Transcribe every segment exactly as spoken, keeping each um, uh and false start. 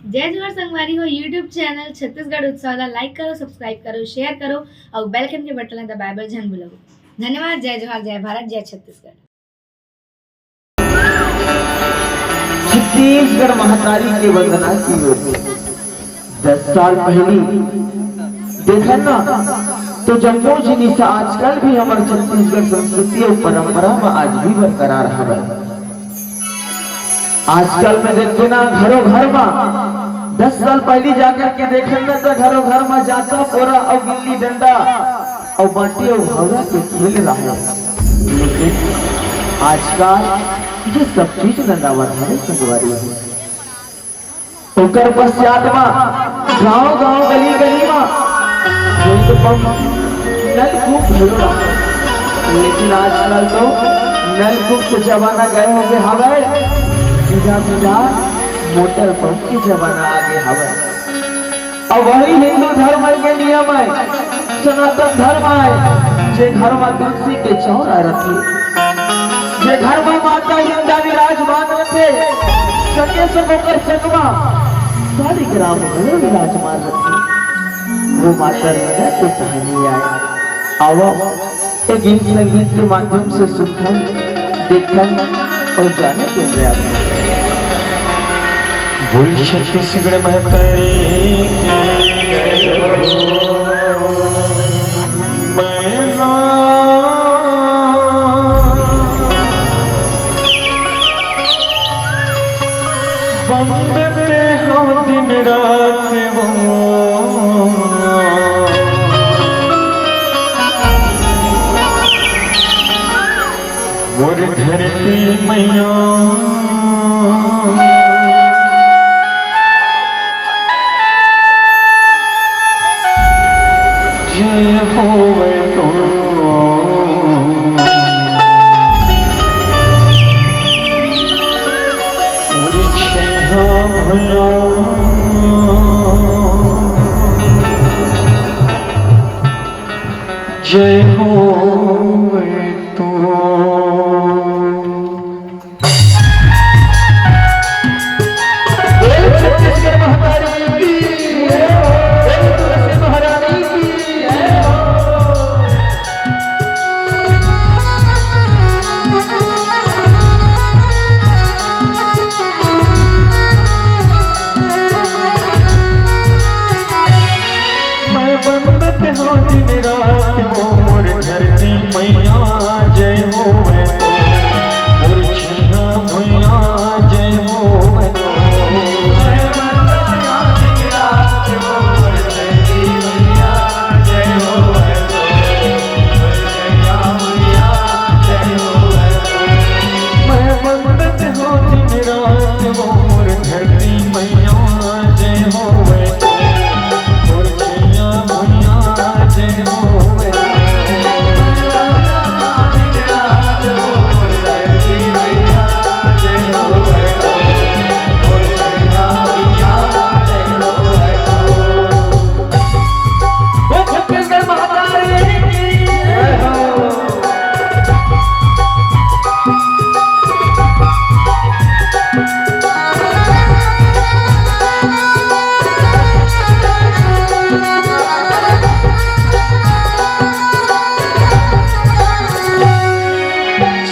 जय जोहार संगवारी हो, YouTube चैनल छत्तीसगढ़ उत्सव ला like करो, subscribe करो, share करो अउ bell icon के बटन ला दबाए बर झन भूलव। धन्यवाद। जय जोहार, जय भारत, जय छत्तीसगढ़। छत्तीसगढ़ महतारी के वंदना की ओर दस साल पहली देखन ना, तो जम्मो जिनिस आजकल भी हमर छत्तीसगढ़ संस्कृति अउ परंपरा म आज भी बरकरार हवय। आजकल में देखते ना, घरो घर मा दस साल पहली जाकर के देखन ना, तो घरो घर मा जाता पोरा अउ गिल्ली डंडा अउ बांटी अउ भौरा के खेल रहा है। लेकिन आजकल ये सब चीज नंदावत है संगवारी हो। ओकर पश्चात मा गांव गांव, गली गली मा हैंडपंप, नलकूप घलो रहा। लेकिन आजकल तो नलकूप के जमाना गए होगे हवय, सीधा सीधा मोटर पंप के जमाना आगे हवय। अउ वही हिंदू धर्म के नियम है, सनातन धर्म है, जे घर मा तुलसी के चौरा रथे, जे घर मा माता नंदा विराजमान रथे, संगे संग ओकर संग मा सालिग्राम घलो विराजमान रथे। वो माता नंदा के कहानी आय। आवव, ये गीत संगीत के माध्यम से सुनथन, देखथन अउ जानथन। बोल छत्तीसगढ़ महतारी की। मैं बंदत हो दिन रात वो, मोर धरती मैया। जय होवे तो। जय हो तू। बोल छत्तीसगढ़ महतारी की, बोल तुलसी महारानी की। मैं बंदत हो दिन रात वो, मोर धरती मैया जय होवे तो, मोर छीना भुइया जय होवे तो। मैं बंदत हो दिन रात वो, मोर धरती मैया जय होवे तो, मोर छीना भुइया जय होवे तो।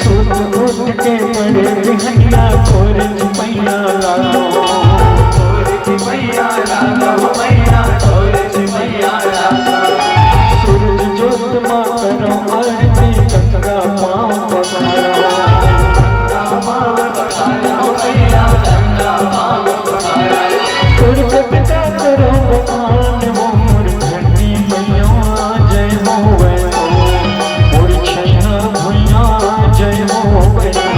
सुत उठ के बड़े बिहनिया तोर चिपैया लागो, तोर चिपैया लागो, मैया तोर चिपैया लागो। सूरज जोत मा करो आरती, गंगा पाँव पखारो, गंगा पाँव पखारो, मैया गंगा पाँव पखारो। तोर जगता करो बखान मोर धरती मैया जय होवे तो, मोर छन्ना भुइया जय होवे तो।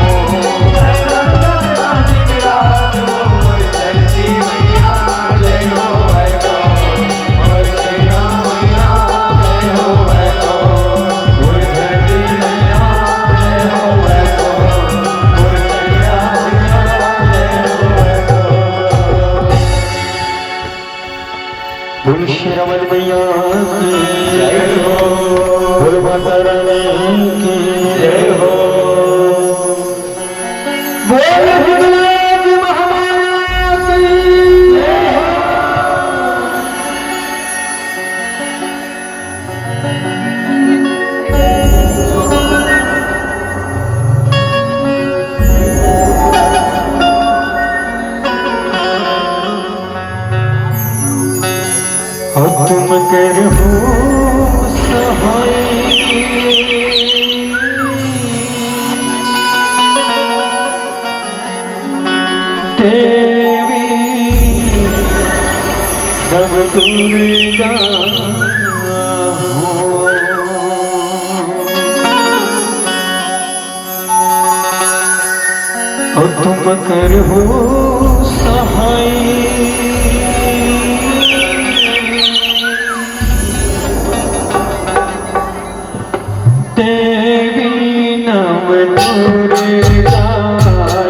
बोल श्रवण मैया की जय हो, बोल माता रानी की जय हो, बोल हिंगलाज महामाया की जय तुम कर हो सहाय, देवी नव दुर्गा हो। और तुम कर हो सहाय, देवी नव दुर्गा हो।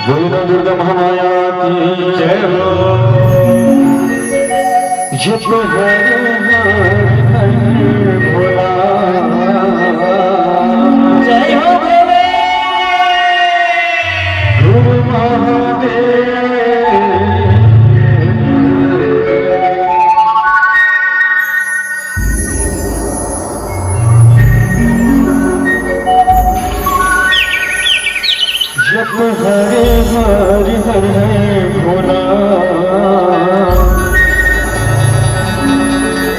बोलो दुर्गा महामाया की जय हो। जप हर हर हर भोला। जय हो भोले। गुरु महादेव। जप हरे हरि हर हर भोला।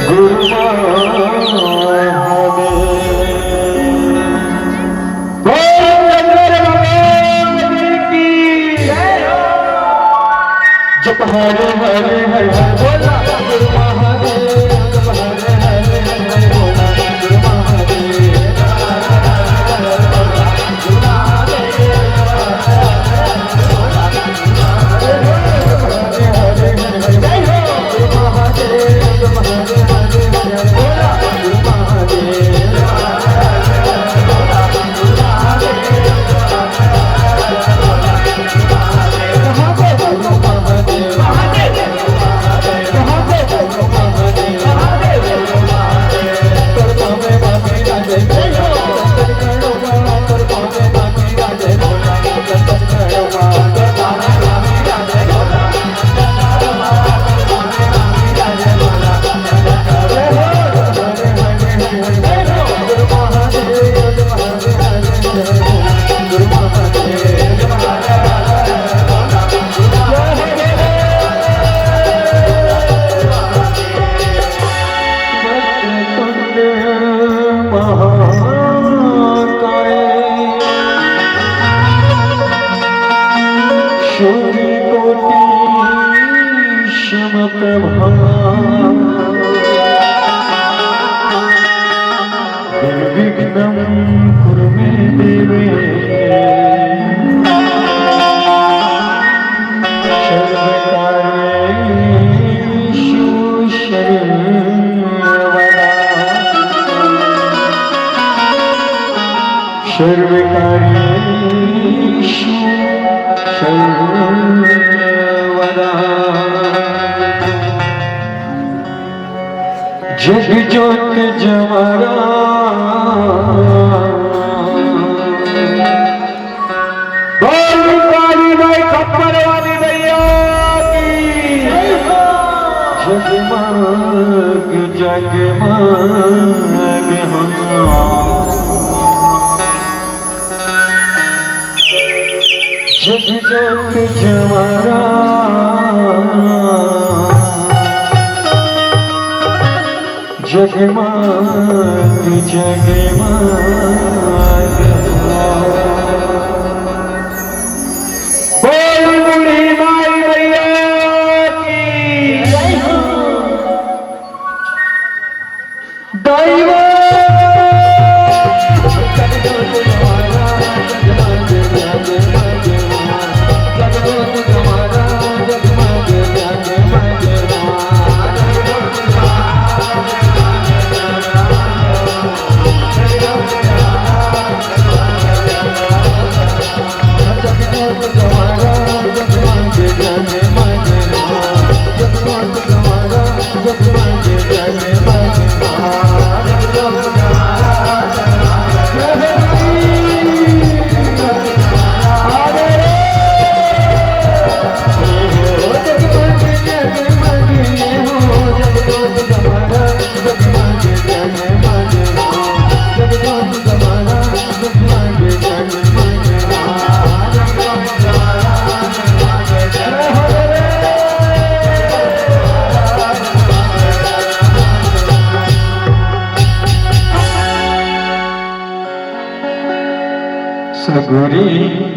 गुरु महादेव। बोल शंकर भगवान की जय हो। जप हरे हरे हरे हरे बोला गुरु महादेव, जप हरे हरे हरे हरे बोला गुरु महादेव। निर्विघ्नं कुरु मे देवे सर्वकार्येषु सर्वदा। सर्वकार्येषु सर्वदा। जग जोत जमारा। बोल काली माई खप्पर वाली मैया की। जगमग जगमग हम जग जोत जमारा। जगमग जगमग। बोल बूढ़ी माई मैया की। दैव।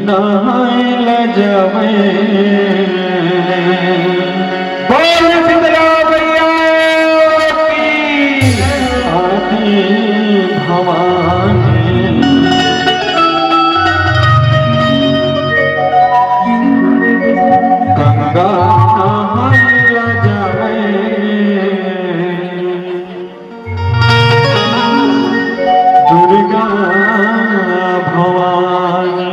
नहाय ल जावय। बोल शीतला मैया की। आदि भवानी। गंगा नहाय ल जावय। दुर्गा भवानी।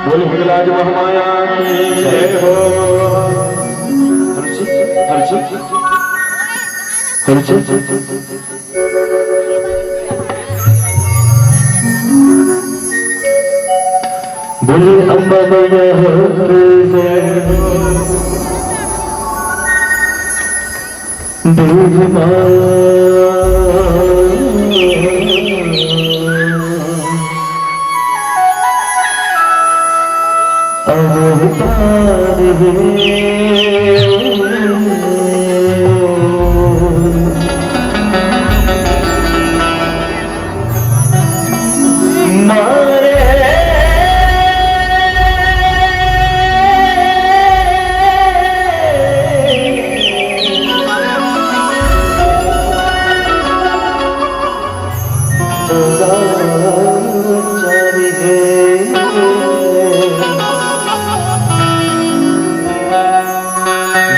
बोल हिंगलाज महामाया की जय हो। हर्षित, हर्षित, हर्षित। बोले अम्बा मैया हो की जय हो। देवी माँ अवतार हे। मारे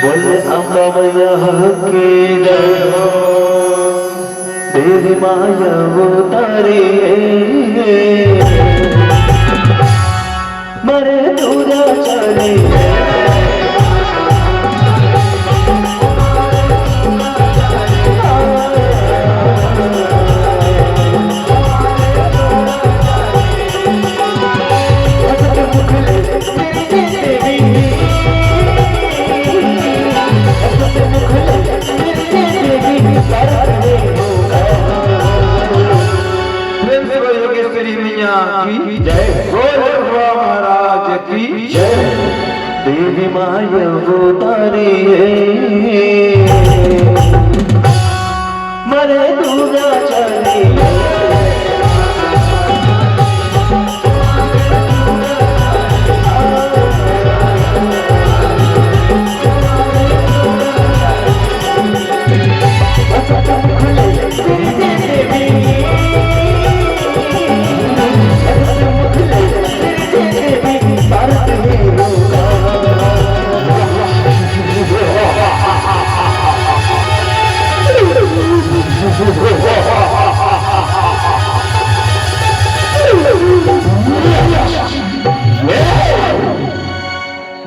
बोले अम्बा मैया की जय हो, देवी माया अवतारी हे। मरे दूजा चली। प्रेम से बोलिए योगेश्वरी मैया की जय। गोरखपुर महाराज की जय। देवी माया अवतारी हे, मरे दूजा चली।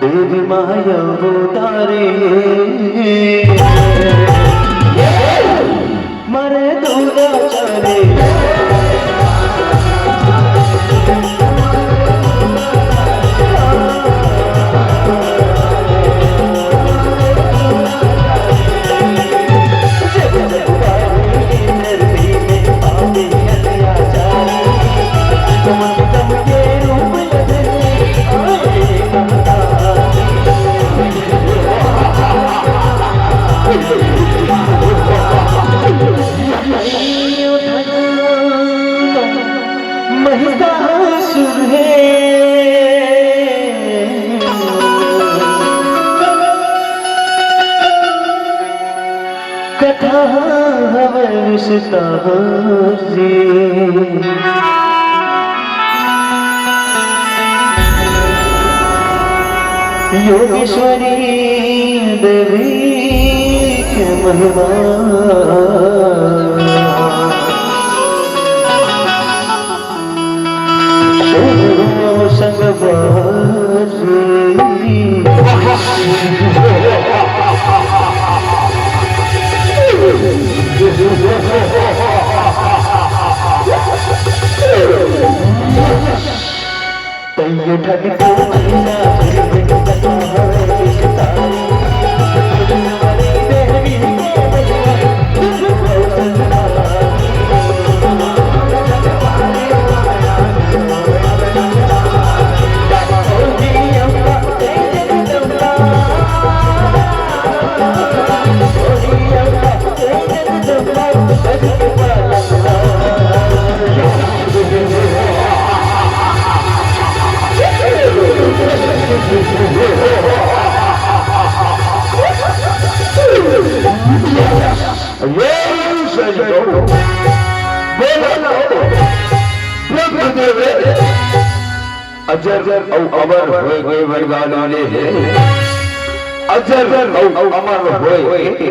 देवी माया अवतारे, मरे दुराचारे। महिषासुर हे। कथा हवय विस्तार से। योगेश्वरी देवी के महिमा। संगवारी। तैयो ठन को अजर अउ अमर होए के वरदान मिले हे। अजर अउ अमर होए के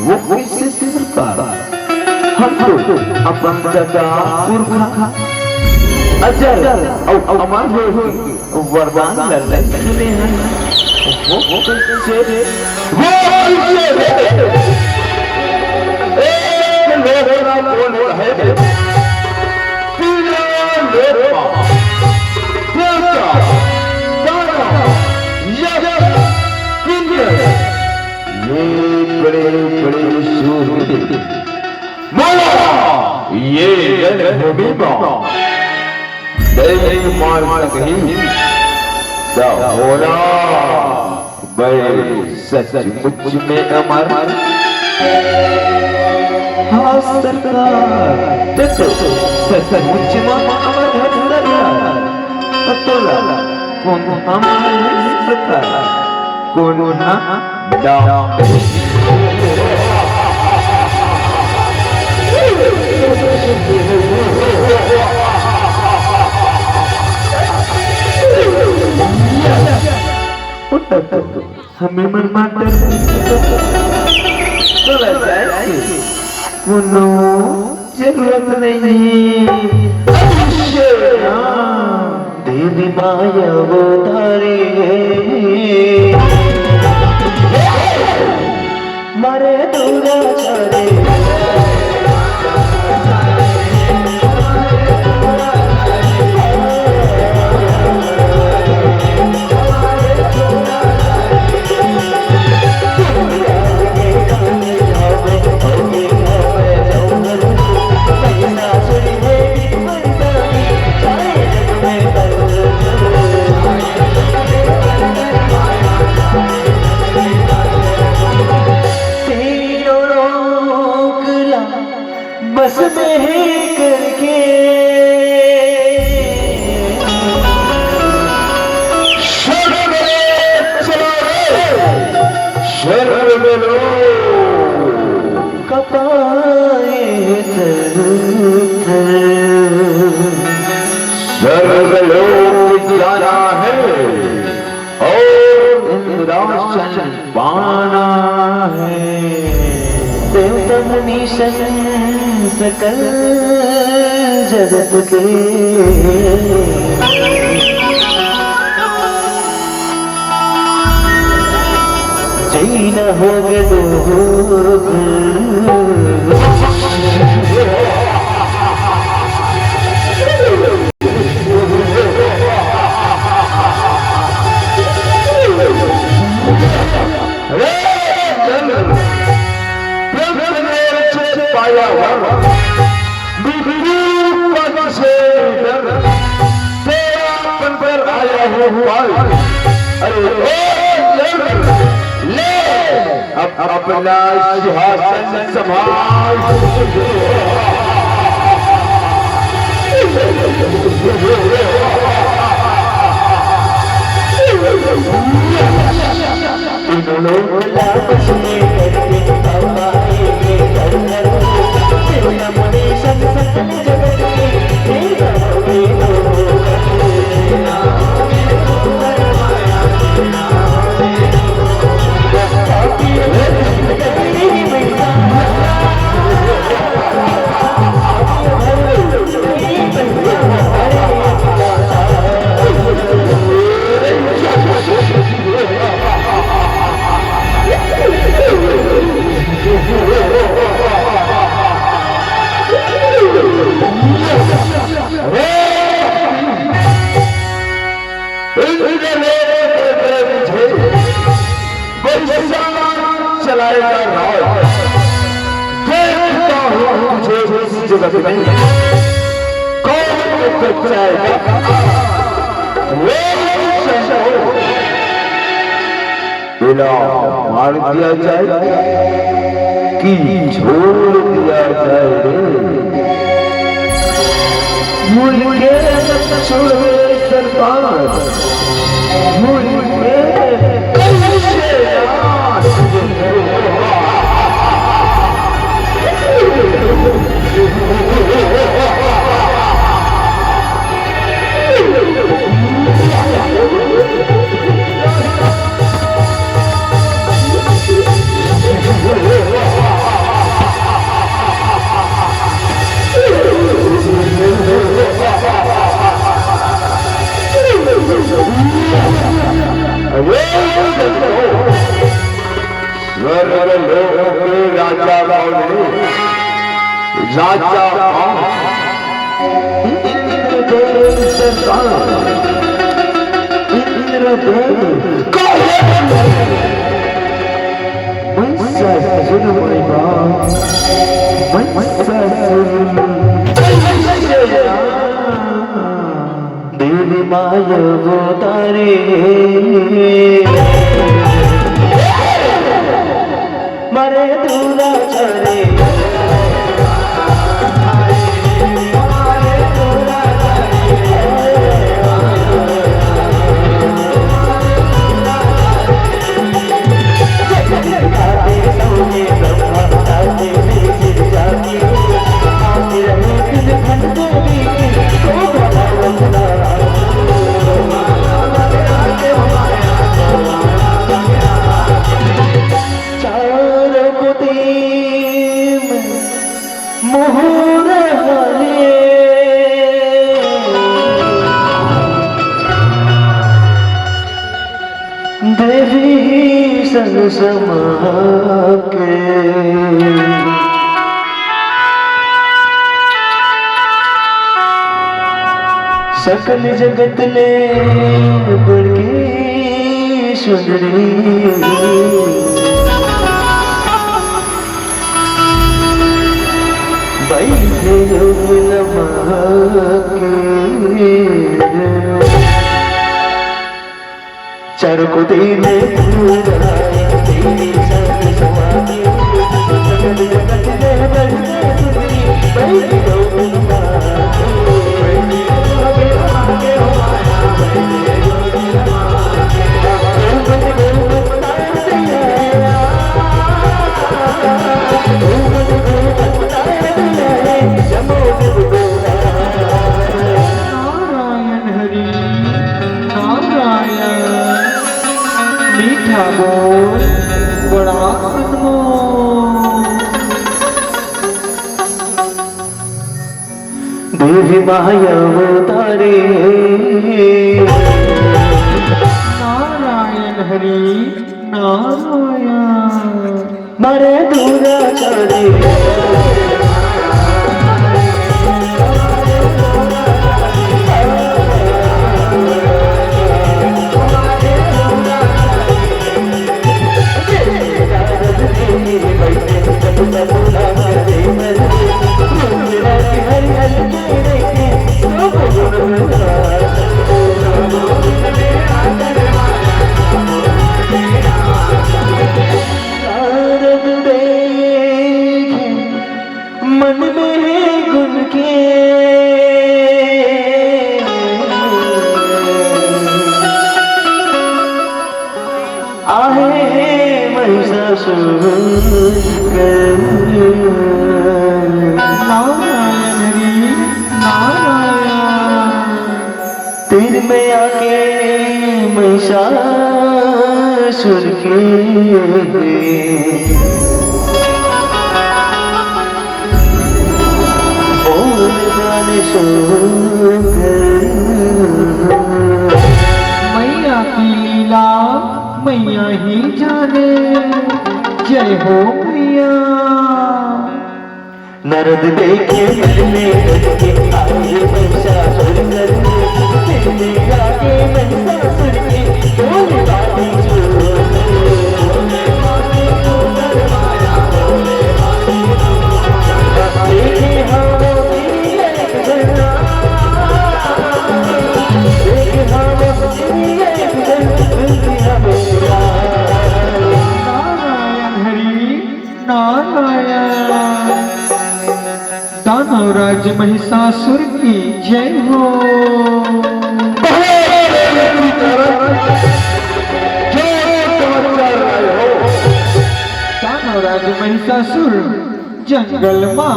वो कइसे सरकार? हम तो अपन दादा पुरखा अजर अउ अमर होए के वरदान ल नइ सुने हन। वो कइसे? वो कइसे? एक लोटा बोल है। पीला लोटा, देवता, दानव, यक्ष, किन्नर, ये बड़े बड़े सूरवीर मोला ये रणभूमि मा नइ मार सकही, त होना मैं सचमुच में अमर। हाँ सरकार, ते तो सचमुच में अमर हस सरकार। तोला कोन हमारे सरकार, कोन ना डॉक्टर। हमें मन मार कर चला जाए। कोनो जरूरत नहीं। देवी माया वो धारी है। मारे दूरा चारे। बस में ही करके स्वर्ग में चला रे, स्वर्ग में लो। कपाए थर थर। स्वर्गलोक जाना है और इंद्रासन पाना है। देवता मुनीसन सकल जगत के। भोग दूध। अरे चंद्र, प्रेम से मेरे चित पाया वर, विभूति पद से डर, तेरा पन पर आया हूँ पाल। अरे ओ चंद्र, ले अब अपना सिंहासन संभाल। चलाएगा राज। देखता हूँ तुझे इस जगत में कौन बचाएगा। वो शंकर, इला मार दिया जाए कि छोड़ दिया जाए रे। मुझे छोड़ सरकार, मुझे कैसे याद। स्वर्ग लोक के राजा कौन है? राजा कौन? इंद्रदेव सरकार, इंद्रदेव कौन है? मैं ससुर, मैं बाप, मैं ससुर। देवी माय अवतारी। मरे दूरा चरे। चारों को तीन मुहूर हरे। देवी संग समा के सकल जगत ले बड़की सुंदरी। बैठे रूप नमा के। चारों को तेरे पूरा, तेरी शान समाती, सकल जगत में बड़ी सुंदरी, बड़ी लोक माँ। नारायण हरि नारायण। मीठा बोल, बड़ा अनमोल। देवी माया अवतारी। नारायण हरि नारायण। अरे दुराचारी। नारद देखे मन में गुण के, आहे महिषासुर कर। नारायण हरि नारायण। तीर में आके महिषासुर के बोल गाने सो कर। मैया की लीला मैया ही जाने। जय हो मैया। नारद देखे मन में डर के, आए महिषासुर कर। दिल में आके महिषासुर के बोल बाबी जो। देखे हाँ वो तेरी एक जगह, देखे हाँ वो तेरी एक जगह, दुनिया में। नारायण हरि नारायण। दानव राज महिषासुर की जय हो। दानव राज महिषासुर जंगल मा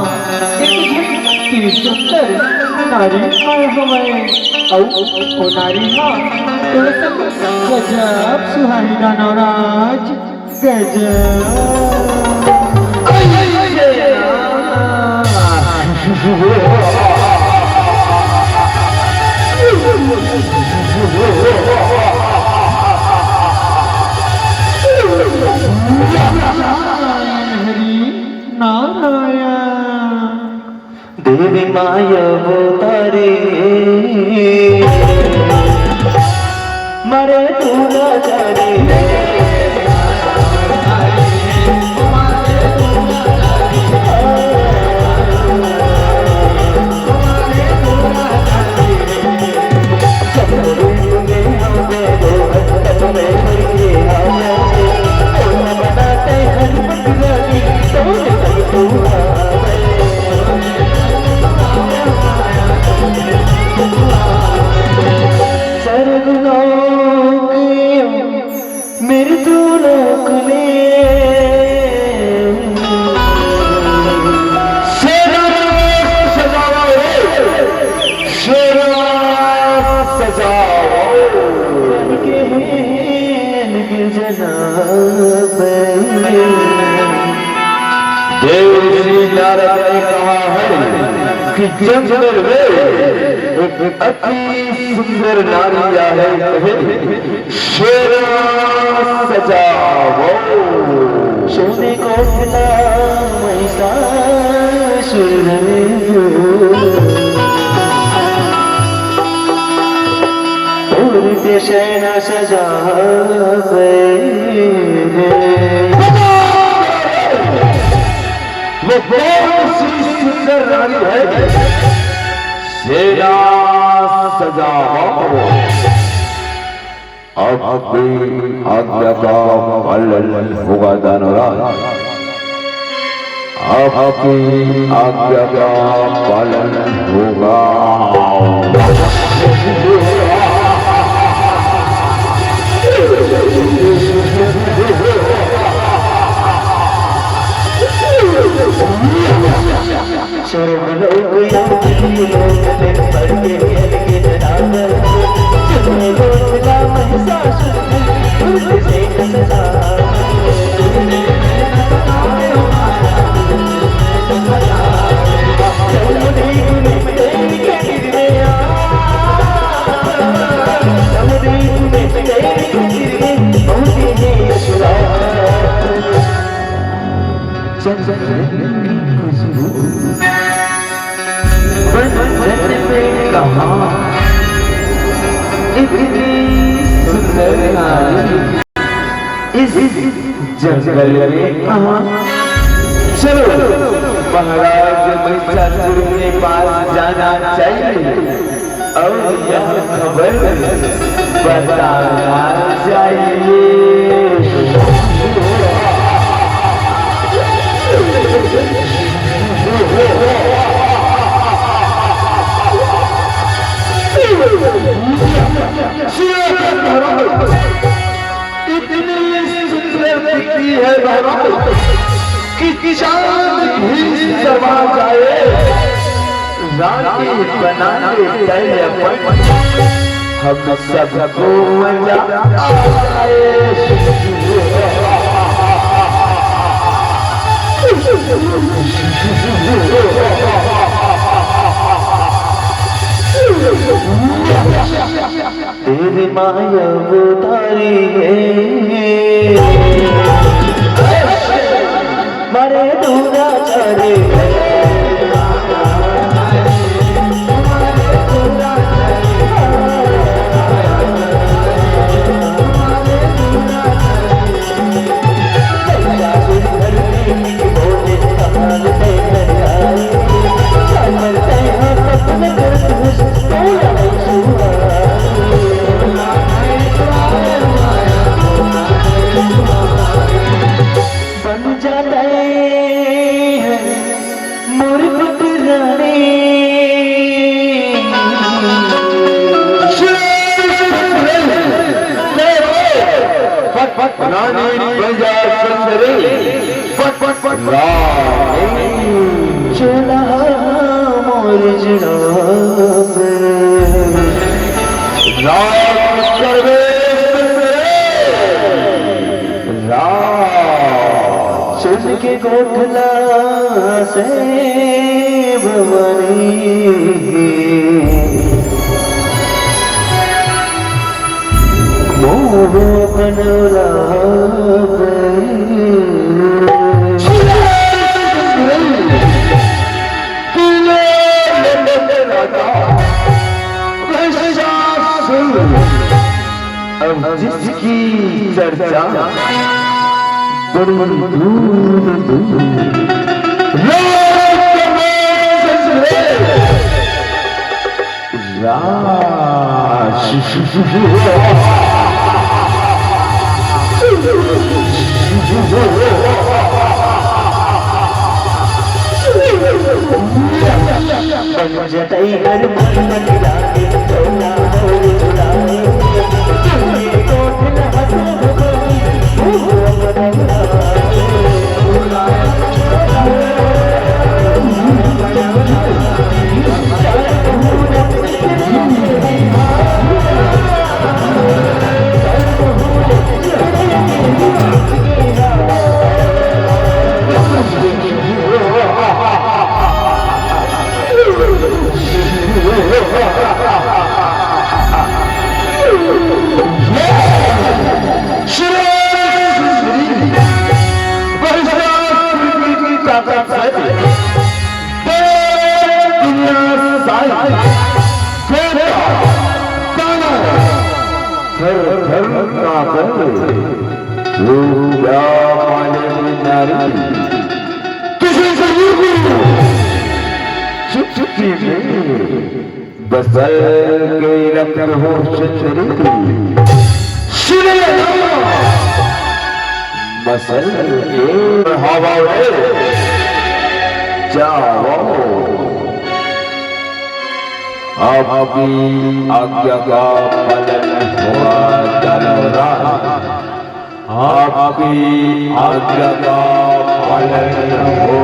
एक झन अति सुंदर नारी आय हवय। अउ ओ नारी हा गजब सुहाई दानव राज। गजब। नारायण हरि नारायण। देवी माय अवतारी मरे तू लाचारी। स्वर्गलोक मृत्यु लोक में। शेरा सजावा रे, शेरा सजावा। के हेन के जनाब। देवर्षि नारद ने कहा है कि जंगल में एक अति सुंदर नारी आहे कहे, शेरा सजावो। सोने कोठला महिषासुर धरे। उड़ते सेना सजावे। वो कौन सी सुंदर नारी है? सेना सजावो। आपकी आज्ञा का पालन होगा दानवराज, आपकी आज्ञा का पालन होगा। स्वर्गलोक या पृथ्वी लोक में पड़ के अलग जनाब। सुन लोक का महिषासुर, उल्टे से सजा। इतनी सुंदर नारी इस जंगल में कहाँ? चलो, महाराज महिषासुर के पास जाना चाहिए और यह खबर बताना चाहिए। इतनी सुंदर दिखती है रानी कि चांद भी शर्मा जाए। रानी बना ले तय अपन, हम सबको मजा आए। तेरी माया उतारी है, मारे दूरा चले। बन जाता है मोर पुत्र रानी। रानी बन जा सुंदरी। रानी। चला मोर जुड़ाव। राम सर्वेश। राम। चुन के गोठला से भवानी, मोह बनला। अब जिसकी चर्चा बड़ी दूर दूर। राज। जतई हर मन मन लागे, चौला मोर चुराए। तुमने कोट न हंसो भगवान, मुँह अपना बुलाए। किसी से चुटकी में बसल के रंग हो चंद्रिकी। श्री राम। बसल के हवा में जाओ। आपकी आज्ञा का पालन हुआ, दानव राज। आपकी आज्ञा का पालन हो।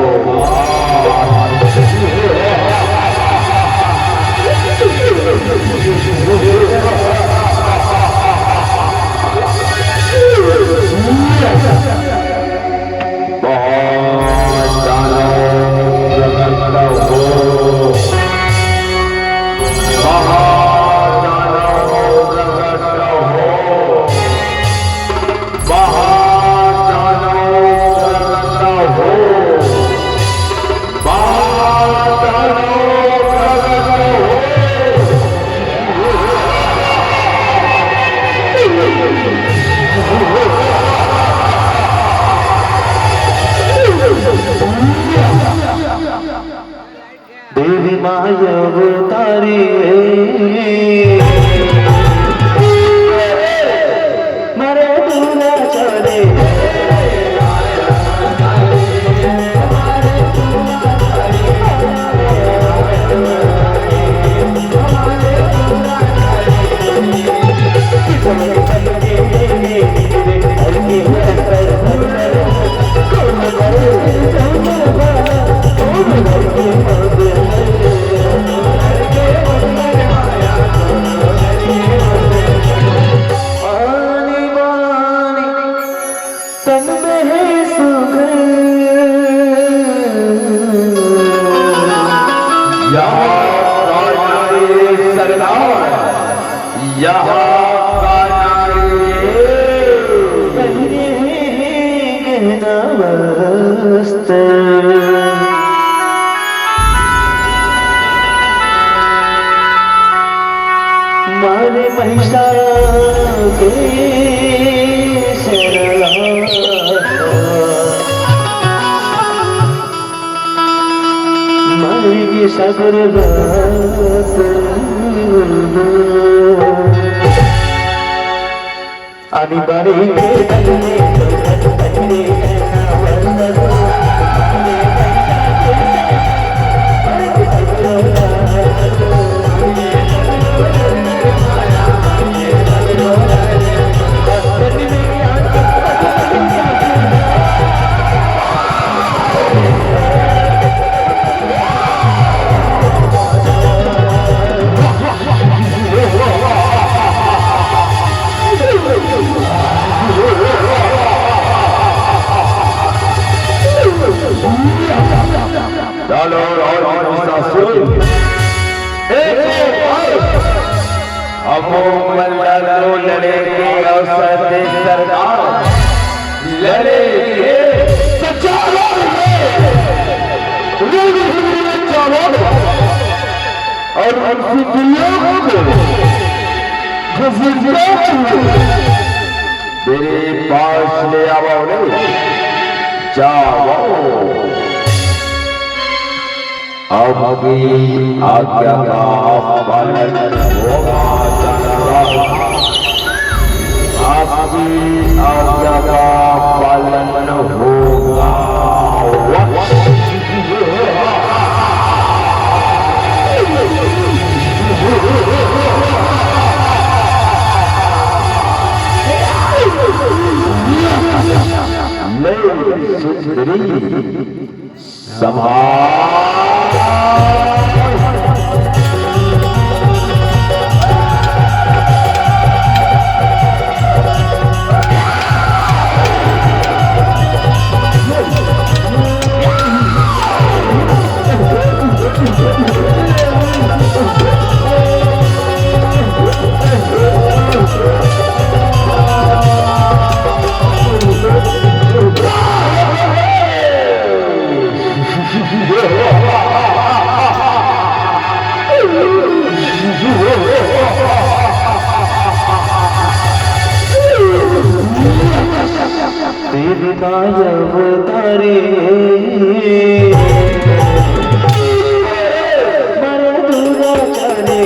माया अवतारी, मारे दुराचारी। तन में है सुगंध। यहाँ का नारी सरदार, यहाँ का नारी। पहने हैं गहना वस्त्र। मारे महिषा के सरला। मारे ये सगुर रात। आनी बानी के तन्ने, तन्ने, तन्ने, चलो, और महिषासुर। ए, ए, ए। अब वो मल्ला तो लड़े के अवसर दे सरदार, लड़े के सच्चा लड़े। और उनकी दुनिया को घसीटते हुए मेरे पास ले आओ रे, जाओ। आपकी आज्ञा का पालन होगा, जानवर। आपकी आज्ञा का पालन होगा। नहीं सुधरी। सभा। तेरी नायब तारी, मरे दूरा चले।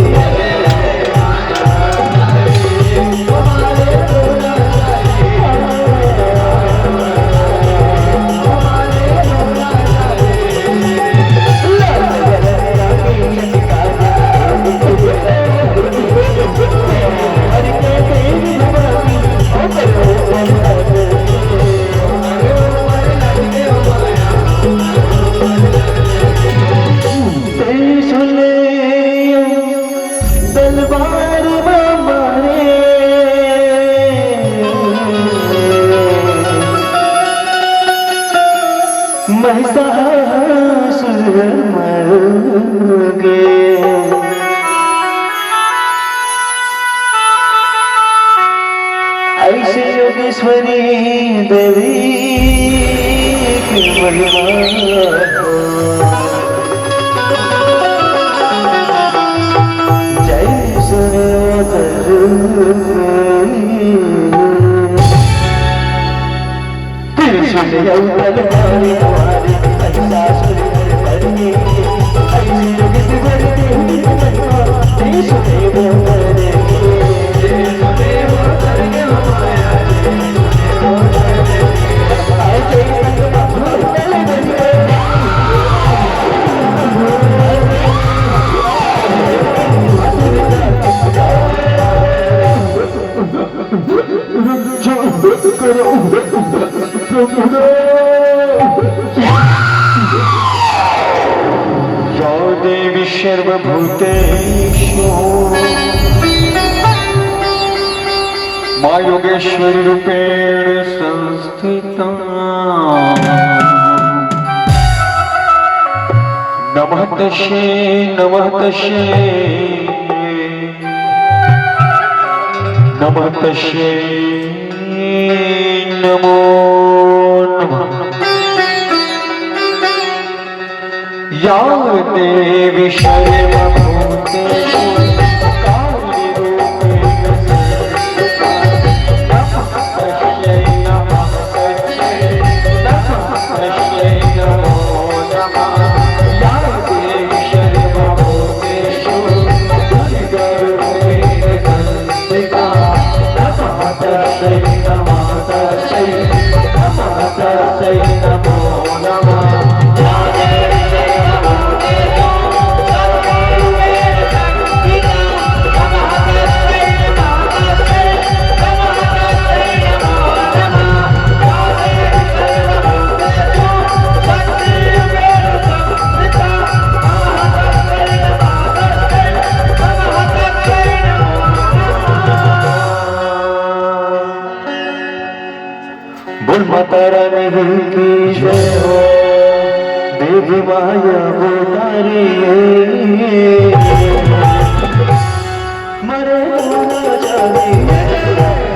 दलबार मारे महिषासुर मर गे। ऐसे योगेश्वरी देवी की महिमा हो। जय सूर्योदय। कृष्ण अवतार हमारे, महिषासुर मर्दनी। ऐसे युग या देवी सर्वभूतेषु मां योगेश्वरी रूपेण संस्थिता। नमः तस्यै, नमः तस्यै, नमः तस्यै, नमो नमः। या देवी सर्वभूतेषु काली रूपेण संस्थिता। नमः तस्यै, नमः तस्यै, नमः तस्यै, नमो नमः। या देवी सर्वभूतेषु दुर्गारूपेण संस्थिता। नमः तस्यै, नमः तस्यै, नमः तस्यै, नमो नमः। बोल माता रानी की जय हो, देवी माया अवतारी। मरे मारा जानी।